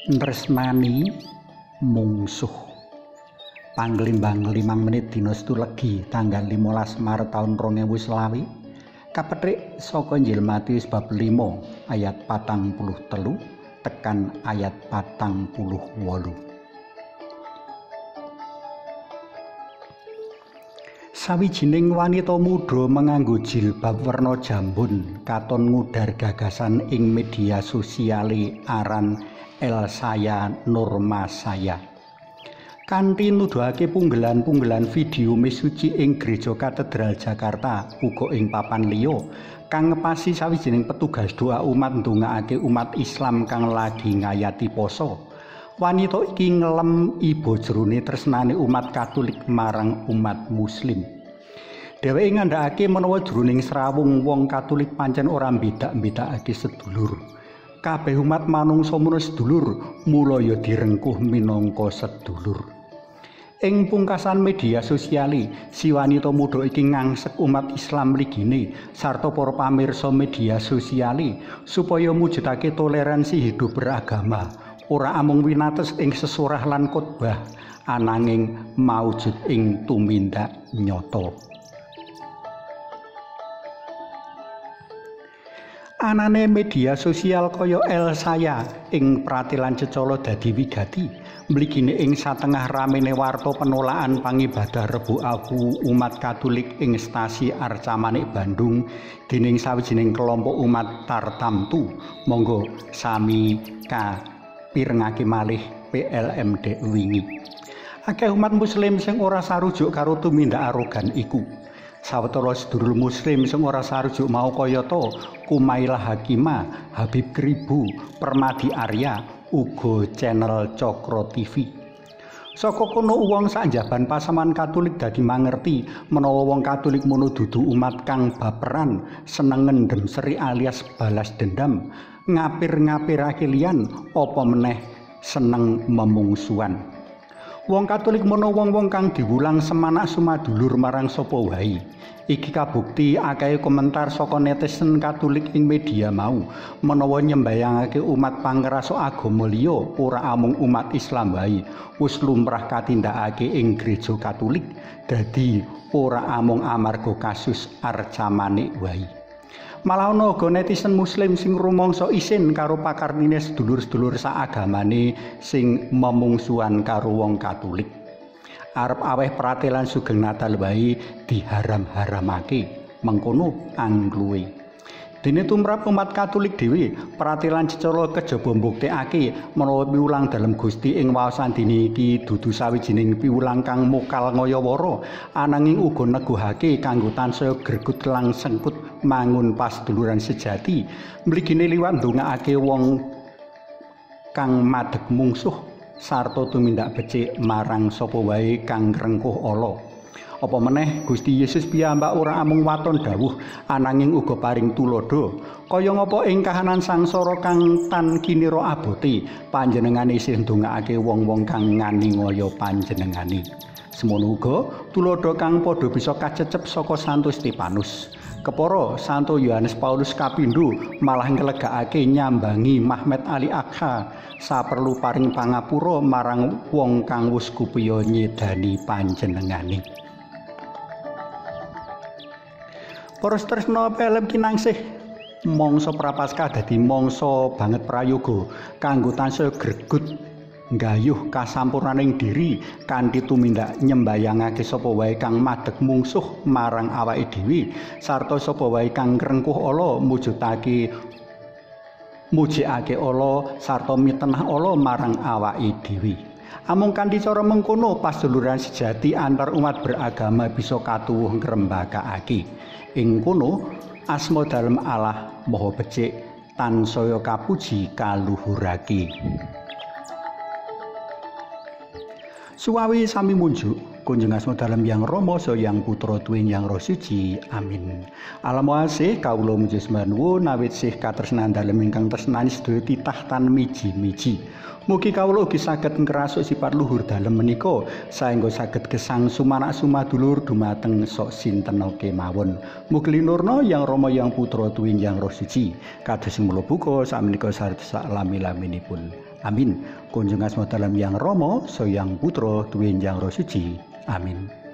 Nresnani mungsuh. Panglimbang 5 menit dina Setu Legi tanggal 15 Maret taun 2020 kapethik saka Injil Matius bab 5 ayat 43 tekan ayat 48. Sawijining wanita muda menganggo jilbab werna jambon katon ngudar gagasan ing media sosiale aran Elsaya Nurmasaya. Kanthi nuduhake punggelan-punggelan video misuci ing Gereja Katedral Jakarta uga ing papan liya kang ngepasi sawijining petugas doa umat ndongaake umat Islam kang lagi ngayati poso. Wanita iki ngelem iba jerone tresnane umat Katolik marang umat Muslim. Dheweke ngandhakake menawa jroning srawung wong Katolik pancen ora mbedak-mbedakake sedulur. Kabeh umat manungsa mono sedulur, mula ya direngkuh minangka sedulur. Ing pungkasan media sosiale, si wanita muda iki ngangsek umat Islam ligine sarta para pamirsa media sosiale supaya mujudake toleransi hidup beragama. Ora amung winates ing sesurah lan khotbah, ananging maujud ing tumindak nyata. Anane media sosial kaya Elsaya ing pratelan cecala dadi wigati, mligine ing satengah ramene warta penolakan pangibadah Rebo Awu umat Katolik ing stasi Arcamanik Bandung dening sawijining kelompok umat tartamtu. Monggo sami kapirengake malih PLMD wingi. Akeh umat Muslim sing ora sarujuk karo tumindak arogan iku. Sawetara sedulur Muslim sing ora sarujuk mau kayata Kumailah Hakima, Habib Kribu, Permadi Arya, uga channel Cokro TV. Saka kono wong sak njaban pasaman Katolik dadi mangerti menawa wong Katolik mono dudu umat kang baperan, seneng ngendhem seri alias balas dendam, ngapir-ngapirake liyan, apa meneh seneng memungsuan. Wong Katolik mono wong-wong kang diwulang semanak sumadulur marang sapa wae. Iki kabukti akeh komentar saka netizen Katolik ing media mau menawa nyembayangake umat pangrasa agama liya ora amung umat Islam wae wis lumrah katindakake ing gereja Katolik, dadi ora amung amarga kasus Arcamanik wae. Malah ana uga netizen Muslim sing rumangsa isin karo pakarnine sedulur-sedulur saagamane sing memungsuhan karo wong Katolik. Arep aweh pratelan Sugeng Natal wae diharam-haramake, mengkono angluwe. Dene tumrap umat Katolik dhewe, pratelan cecala kejaba mbuktekake menawa piwulang dalem Gusti ing waosan dini iki dudu sawijining piwulang kang mokal ngayawara, ananging uga neguhake kanggo tansaya gregut lan sengkut mangun paseduluran sejati, mligine liwat ndongaake wong kang madeg mungsuh sarta tumindak becik marang sapa wae kang ngrengkuh ala. Apa meneh Gusti Yesus piyambak ora amung waton dawuh ananging uga paring tuladha. Kaya ngapa ing kahanan sangsara kang tan kinira abote, panjenengane isih ndongaake wong-wong kang nganiaya panjenengane. Semono uga tuladha kang padha bisa kacecep saka Santo Stefanus. Kepara Santo Yohanes Paulus kapindho malah nglegakake nyambangi Mahmet Ali Agha saperlu paring pangapura marang wong kang wis kupiya nyedani panjenengane. Para tresna pelem kinangsih, mangsa Prapaskah dadi mangsa banget prayoga kanggo tansaya gregut nggayuh kasampurnaning diri kanthi tumindak nyembayangake sapa wae kang madeg mungsuh marang awake dhewe sarta sapa wae kang ngrengkuh ala mujudake mujikake ala sarta mitenah ala marang awake dhewe. Amung kanthi cara mengkono paseduluran sejati antar umat beragama bisa katuwuh ngrembakakake. Ing kono asma dalem Allah Maha Becik tansaya kapuji kaluhurake. Suwawi sami munjuk kunjung asma dalem Yang Rama saha Yang Putra tuwin Yang Roh Suci. Amin. Alam asih kawula muji sembah nuwun awit sih katresnan dalem ingkang tresnani sedaya titah tan miji-miji. Mugi kawula ugi saged ngrasuk sifat luhur dalem menika saengga saged gesang sumanak sumadulur dumateng sok sinten kemawon. Mugi linurna Yang Rama Yang Putra tuwin Yang Roh Suci. Kados mula buka sakmenika sarta sak lami-laminipun. Amin. Kunjung asma dalem Yang Rama, Sang Putra, tuwin Yang Roh Suci. Amin.